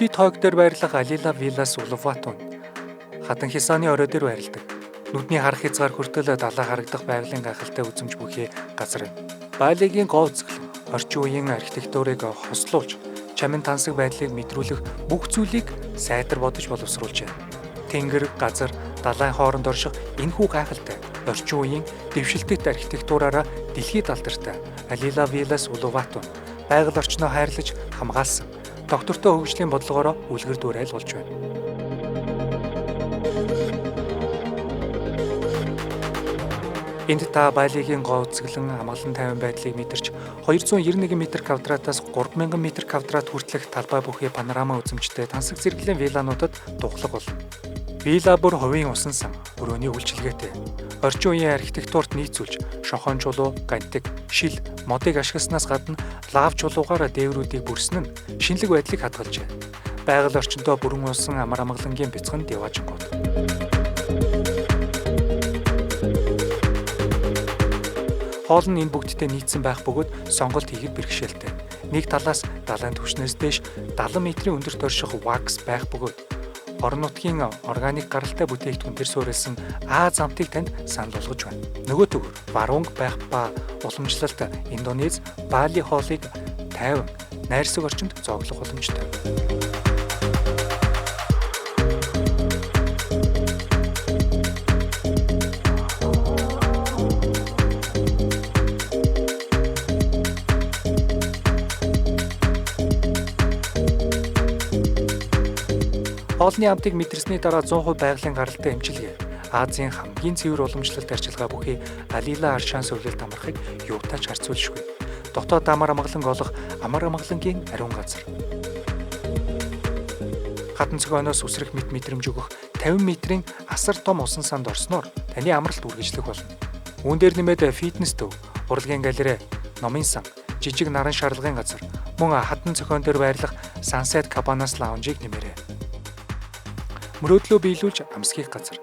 Бут хойг дээр байрлах Alila Villas Uluwatu Хадан Хисаны орой дээр байрладаг. Нүдний харах хязгаар хүртэл далай харагдах байгалийн гайхалтай үзэмж бүхий газар юм. Балигийн гоо үзэсгэлэн орчин үеийн архитектурыг хослуулж, чамин тансаг байдлыг мэдрүүлэх бүх зүйлийг сайтар бодож боловсруулжээ. Тэнгэр, газар, далайн хооронд орших энэхүү гайхалтай орчин үеийн дэвшилтэт архитектураараа дэлхийд алдартай Alila Villas Uluwatu байгаль орчноо хайрлаж хамгаалсан доктортой хөгжлийн бодлогоороо үлгэр дуурайл болж байна. Энд та Балигийн гоо үзэсгэлэн амгалан тайван байдлыг мэдэрч 291 м квадратаас 3000 м квадрат хүртэлх талбай бүхий панорама үзэмжтэй тансаг зэрэглэлийн виллануудад дуудлага болно. Вилла бүр хувийн усан сан, өрөөний үйлчилгээтэй. Орчин үеийн архитектурт нийцүүлж шонхон чулуу, гантик, шил, модыг ашигласнаас гадна лав чулуугаар дээврүүдийг бүрсэн нь шинэлэг байдлыг хадгалжээ. Байгаль орчиндөө бүрэн усан амар амгалангийн бяцхан диваажингууд. Хоол нь энэ бүгдтэй нийцсэн байх бөгөөд сонголт хийхэд бэрхшээлтэй. Нэг талаас далайн түвшнээс дээш 70 метрийн өндөрт орших вакс байх бөгөөд орон нутгийн органик гаралтай бүтээгдэхүүн дээр суурилсан Аз амтыг танд санал болгож байна. Нөгөө төгөр варунг байх ба уламжлалт Индонез, Бали хоолыг тайван найрсаг орчинд зооглох боломжтой. Хоолны амтыг мэдэрсний дараа 100% байгалийн гаралтай эмчилгээ. Азийн хамгийн цэвэр уламжлалт арчилгаа бүхий Алила Аршаан зөвлөлд амрахыг юутай ч харьцуулшгүй. Дотоод амар амгаланг олох амар амгалангийн ариун газар. Хатан цогооноос үсрэх мэт мэдрэмж өгөх 50 метрийн асар том усан санд орсноор таны амралт үргэлжлэх болно. Үүн дээр нэмээд фитнес төв, урлагийн галерей, номын сан, жижиг наран шарлагын газар, мөн хатан цохион дээр байрлах Sunset Cabanas Lounge-ыг нэмээрэй. Мөрөөдлөө биелүүлж амсгийх газар.